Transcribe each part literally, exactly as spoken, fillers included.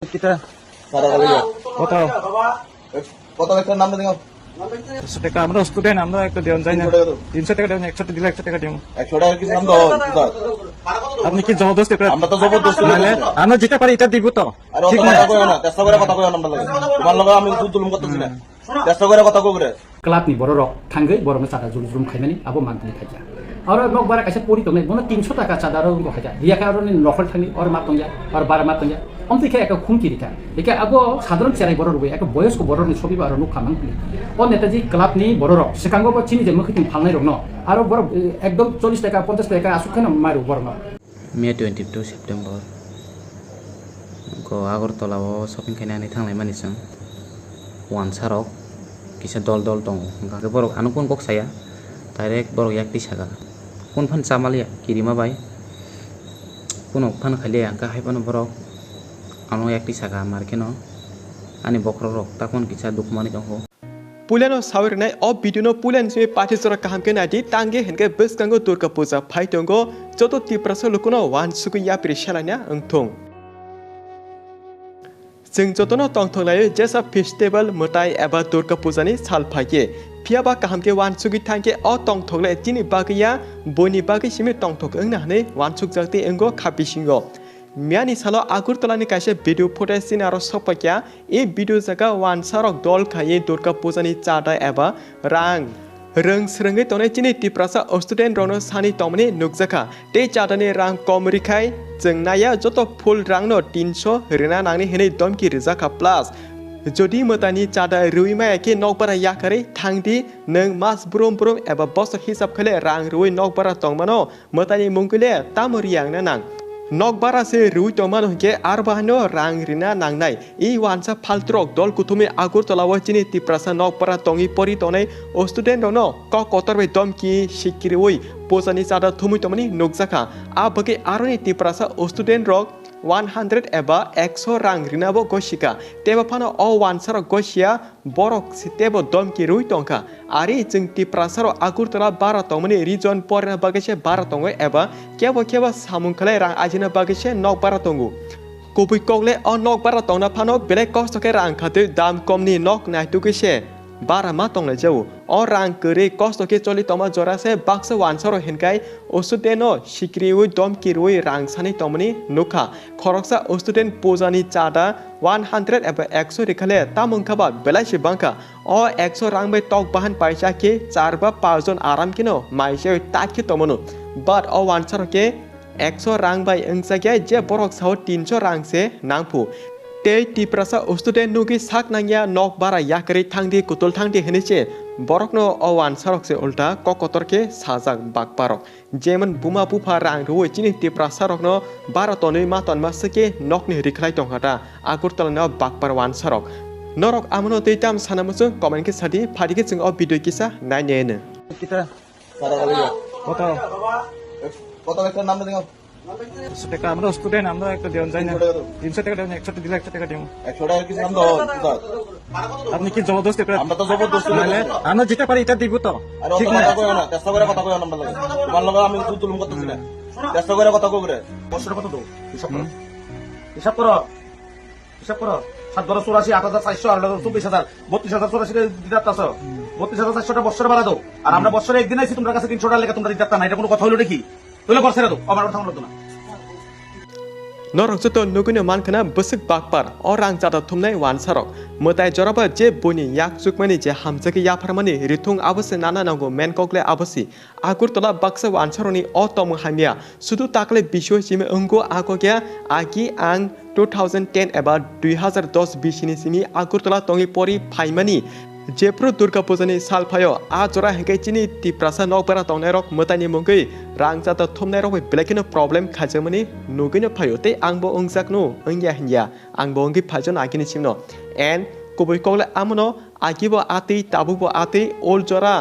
Kita. Para kali ya. Kota. Kota kita enam dengan. Satu kami student, আমরা একটা দেওয়ান যায় না। তিনশো টাকা দেওয়ান, একশো দিলে একশো টাকা দিমু। একশো টাকা কিছু নাম দাও, দাও। আপনি কি জবরদস্তি করে? আমরা তো জবরদস্তি করে মানে, দিচ্ছি না। আমরা যেটা পারি এটা দিব তো। আরে, অত ঠিক না? কথা কইও না, চেষ্টা করে কথা কইও না আমার লগে। তোমার লগে আমি দুধ জুলুম করতেছি না। চেষ্টা করে কথা কও রে। Club ni borok rok thangwi borok no chada jul jul khaimani abo mantwi khaikha. Aro nok bara kaisa pori tongnai, bono tinso taka chada aro wngkha khaikha. Riya kha aro ni nokhol thangwi oro ma tongya, aro bara ma tongya. Omtwi khe eka khumki rikha. Eka abo sadharon cherai borok rwui eka boyosko borok ni sobi ba aro nukha mangpili. O Netaji club ni borok rok swkango bo chini je mwkhwtwng phalnai rok no aro borok, eh, ekdom chollish taka, ponchash taka aswk kheno mai rw borok no. May twenty two September. Ko Agartala o shopping khaina hinwi thanglaimani chwng. Wansa rok kisa dol dol tongo. Hwnkha khe borok ano kun kok saya. Direct borok yak twi saka. Kun phan chamalia kirima bai. Kuno phan khaliya hwnkha hai phano borok ano yak twi saka mar kheno. Ani bokhorok rok takon kisa dukmani tongkho. Puilano sawi rwnai o video no puilani simi pathi jora kaham khe naidi, tangwi hinkhe bwskango Durga Puja phai tongo, joto Tiprasa lukuno wansugwi yapri selaina wngthung. Chwng jotono tongthok laio jesa festival mwtai eba Durga Puja ni sal phaikhe, phiyaba kaham khe wansugwi thangkhe o tongthok le chini bagwi ya, buini bagwi simi tongthok wngna hwnwi wansukjak tei wngo kha bisingo. Miyani salo Agartala ni kaisa video footage chini aro sokphaikha. E video jaga wansarok dol khaiwi Durga Puja ni chada eba rang rwng swrwngwi tongnai chini Tiprasa student rokno sani tongmani nukjakha. Tei chada ni rang kom rwkhai chwng naiya joto full rang no tinso rwna nangni hinwi domki rwjakha plus jodi mwtai ni chada rwui maya khe nokbara yakarwi thangdi nwng mas brum brum eba bosok hisab khaile rang rwui nokbara tongmano. Mwtaini mungkile tamo riyangna nang. Nokbara se rwi tongmano hinkhe aro bahaino rang rina nangnai. I wansa phaltrok dol kuthumwi Agartala o chini Tiprasa nokbara tongwi pori tongnai o student rokno kok kotor bai domki sikiriwi pujani chada thumwi tongmani nukjakha. A bagwi aroni Tiprasa o student rok one hundred eba ekso rang rinabo gosika. Tebo phano o wansarok gosia. Borok se tebo domki rwi tongkha. Ari chwng Tiprasarok Agartala bara tongmani region porina bagwi se bara tongo eba kebo kebo samung khlai rang ajina bagwi se nok bara tongo. Kubui kokle o nok bara tongna phano belai kosto khe rang khatwi dam komni nok naitugwi se bara ma tonglaijao. O rang kwrwi kosto khe choli tongma jora se baksa wansarok hinkhai student no sikriwi domki rwi rang sani tongmani nukha. Khoroksa student pujani chada one hundred eba ekso rikhale tamo wngkha ba belai se bangkha. O ekso rang bai tok bahan paisa khe char ba panch jon aram kheno mai se tak khe tongmano. But o wansarok khe ekso rang bai wngchak ya je borok sao tinso rang se nangphu. Tei Tiprasa student nugwi sak nangya nok bara yakarwi thangdi kutul thangdi hinwi se borokno o wansarok se ulta kok kotor khe sajak bakparok. Jemon buma bupha rang rwui chini Tiprasa rokno bara tonwi ma tonma swkhe nokni rikhlai tongkha ta Agartala ni o bakpar wansarok. Norok amono tei tam sana muchung comment khe sadi, phadi khe chwng o video kisa nai nai no. Kita. Para kali ya. Kota. Kota lekha nam dengo. Satu kami student, আমরা একটা দেওয়ান যায় না। তিনশো টাকা দেওয়ান, একশো দিলে একশো টাকা দিমু। একশো টাকা কিছু নাম দাও, দাও। আপনি কি জবরদস্তি করে? আমরা তো জবরদস্তি করে মানে, দিচ্ছি না। আমরা যেটা পারি এটা দিব তো। আরে, অত ঠিক না? কথা কইও না, চেষ্টা করে কথা কইও না আমার লগে। তোমার লগে আমি দুধ জুলুম করতেছি না। চেষ্টা করে কথা কও রে। বছরে কত দাও? হিসাব করো। হুম। হিসাব করো। হিসাব করো। সাত বারো চুরাশি, আট হাজার চারশো, আট হাজার চব্বিশ হাজার, বত্রিশ হাজার চুরাশি দিতে আসছো। হুম। বত্রিশ হাজার চারশো টা বছরে বাড়া দাও। আর আমরা হুম। বছরে একদিন আইছি তোমার কাছে তিনশো টাকা লেখা তোমরা দিতে না, এটা কোনো কথা হইলো নাকি? Tole korsera do, amar thang rok dona. Norok joto nugwino mankhana bwswk bakpar o rang chada thumnai wansarok. Mwtai jorabo je buini yak chukmani je hamjagwi yapharmani rithung abosi nana nango menkokle abosi. Agartala baksa wansarokni o tongmung hamya. Sudu takle bisio simi wngkho akokya agi ang two thousand ten eba dui hazar dos bisini simi Agartala tongwi pori phaimani. Jephru Durga Puja ni sal phaio, a jora hinkhe chini Tiprasa nokbara tongnairok mwtaini mungwi rang chata thumnairok bai belai kheno problem khaijakmani nugwino phaio tei angbo wngjakno wngya hinya, angbo wngwi phaijano agini simno. And kubui kokle amono agibo atwi tabukbo atwi ol jora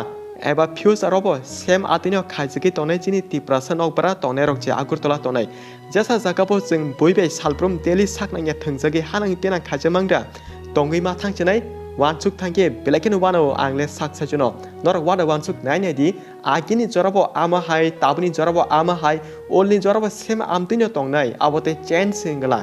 eba future robo same atwino khaijagwi tongnai chini Tiprasa nokbara tongnairok je Agartala tongnai. Jesa jagabo chwng bui bai salbrum daily saknangya thwngjagwi hanang tenang khaijak mangra. Tongwi ma thangchinai, wansuk thangkhe belai kheno wanao ang le sak saichwno. Norok wanao wansuk nai nai di, agini jorabo ama hai, tabukni jorabo ama hai, olni jorabo same amtwino tongnai, abo tei change se wngla.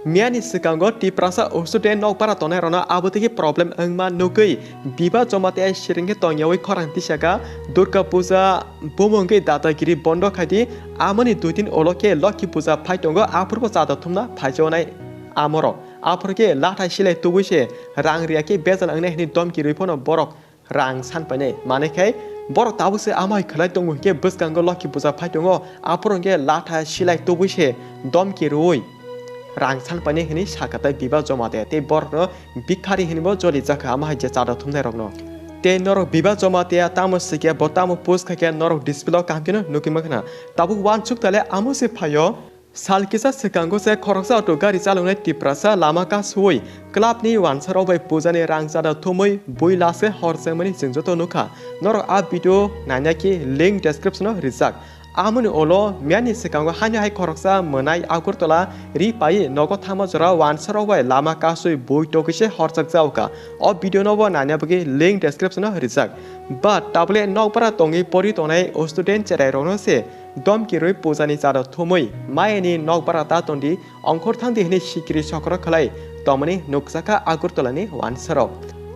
Miyani swkango Tiprasa student nokbara tongnai rokno abotwi problem wngma nugwi Biba Jamatia siring khe tongyawi khorang tisaka Durga Puja bumungwi datagiri bondo khaidi amoni dui din ulo khe Lokhi Puja phai tongo aphurbo chada thumna phaijaonai amorok aphuru khe latha silai tubui se rang riya khe bejal wngnai hwnwi domki rwi phano borok rang san painai. Manwi khai borok tabuk se amai khwlai tongo hinkhe bwskango Lokhi Puja phai tongo, aphuru hinkhe latha silai tubui se domki rwui rang san painai hwnwi sakha tei Biba Jamatia tei borokno bikhari hwnwibo joli jakha ama hai je chada thumnai rokno. Tei norok Biba Jamatia tamo sikya bo tamo post khaikhe norok display o kaham kheno nugwi mankha. Tabuk wansuk tale amo se phaio. Sal kisa swkango se khoroksa auto gari chaloknai Tiprasa lama kasui club ni wansarok bai puja ni rang chada thumui bui lase hor chengmani chwng joto nukha. Norok a video naina khe link description o rijak. Amoni ulo miyani swkango haino hai khoroksa mwnai Agartala ri pai nogo thangma jora wansarok bai lama kasui bui tokise horchak jaoka. O video no bo naina bagwi link description o rijak. But tabule nokbara tongwi pori tongnai student cherai rokno se domki rwi puja ni chada thumui mayani nokbara ta tondi ongkhor thangdi hwnwi sikiri sokro khlai tongmani nukjakha Agartala ni wansarok.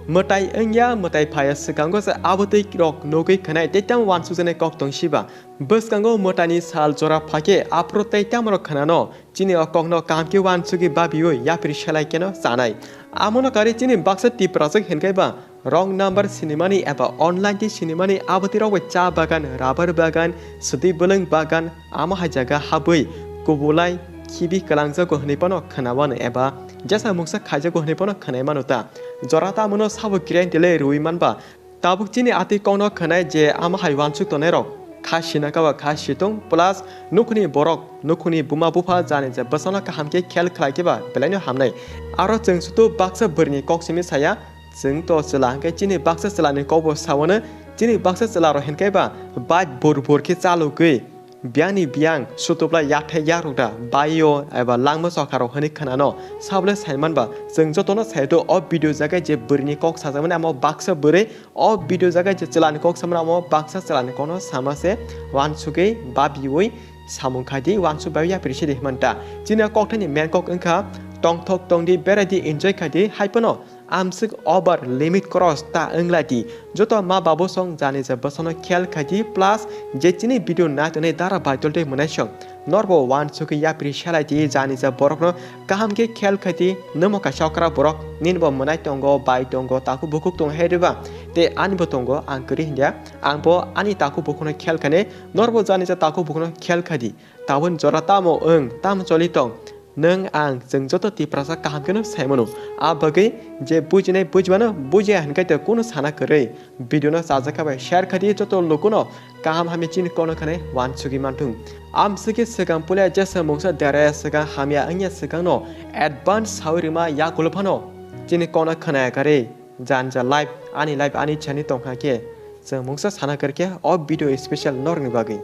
Mwtai wngya mwtai phaya swkango se abotwi rok nugwi khwnai tei tamo wansukjaknai kok tong siba. Bwskango mwtai ni sal jora phakhe aphuru tei tamo rok khwnano chini o kokno kaham khe wansugwi babiui yapri selai keno chanai. Amono kari chini baksa Tiprajwk hinkhe ba wrong number sinimani eba online tei sinimani abotwi rok bai cha bagan, rubber bagan, swtwi bwlwng bagan, amo hai jaga habwi kubulai khibi kwlangjago hwnwi phano khwnawano eba jesa mungsa khaijago hwnwi phano khwnai mano ta. Jora ta amono sabo guarantee le rwui manba. Tabuk chini atwi kokno khwnai je amo hai wansuk tongnai rok kha sina kaba kha situng plus nukhuni borok nukhuni buma bupha jani je bwsano kaham khe khel khlai khe ba belaino hamnai. Aro chwng sutu baksa bwrwini kok simi saya. Chwng to chwla hwnkhe chini baksa chwlani kokbo sawano, chini baksa chwlarok hinkhe ba bike bur bur khe chalogwi biyangni biyang sutuplai yathai yarwkda baio eba langma chokharok hwnwi khwnano. Sabole saimanba chwng jotono saito o video jaga je bwrwini kok sajakmani amo baksa bwrwi, o video jaga je chwlani kok samani amo baksa chwlani kokno sama se wansugwi babiui samung khaidi wansuk bai yapri sidi himanta. Chini kokthani main kok wngkha tongthok tongdi beraidi enjoy khaidi haiphano amswk over limit cross ta wnglaidi. Joto ma babu song jani je bwsano khel khaidi plus je chini video naitonwi dara baitol tei mwnaisong norbo wansugwi yapri selaidi jani je borokno kaham khe khel khaidi. Nwmo kaisa okra borok nini bo mwnai tongo bai tongo takhuk bukhuk tongo hai riba tei ani bo tongo ang kwrwi hinya ang bo ani takhuk bukhukno khel khani norbo jani je takhuk bukhukno khel khaidi. Tabun jora tamo wng tamo choli tong. Nwng ang chwng joto Tiprasa kaham kheno sai mano. A bagwi je bujinai bujibano bujiya hinkai to kunu sana kwrwi. Video no chajak kha bai share khadi joto lukuno kaham hamya chini kono khane wansugwi manthung. Amswkhe swkang pulia jesa mungsa deraya swkang hamya wngya swkang no advance sawi rima yakulo phano chini kono khwnaya kari. Jani ja live ani live ani chani tongkha khe chwng mungsa sana kwrwi khe o video special norokni bagwi.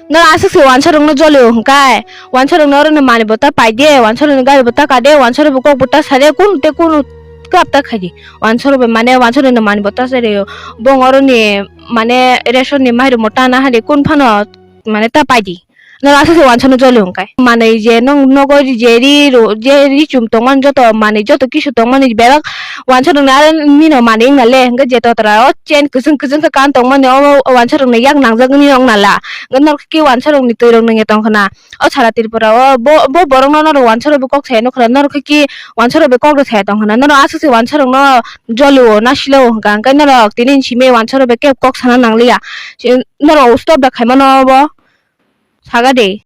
Nang aswk se wansarokno jolio hwnkhe, wansarokno oroni mani bota paide, wansarokni gari bota kade, wansarokbo kok bota sade, kunu tei kunu kwrap ta khaidi. Wansarokbo mane wansarokni mani bota sade, bong oroni mane ration ni mairum bota na hadi kun phano mane ta paidi. Nang aswk se wansarokno jolio hwnkhe. Manwi je nang nogo je ri ro, je ri chum tongmani joto manwi joto kisu tongmani belak wansarokno aro nino manwi wngna le hwnkhe je totra o chain kwchwng kwchwng khe kan tongmani o wansarokni yak nangjak wngwi wngna la. Norok khe wansarokni twirok nungya tongkhna. O sara Tripura o bo, bo borokno norok wansarok bo kok saya nukha, norok khe ki wansarok bo kok rw saya tongkhna, norok aswk se wansarokno jolio na silao hwnkha, hwnkhe norok tini ni simi wansarok bo kebo kok sana nangliya. Norok stop da khaimano bo saga de.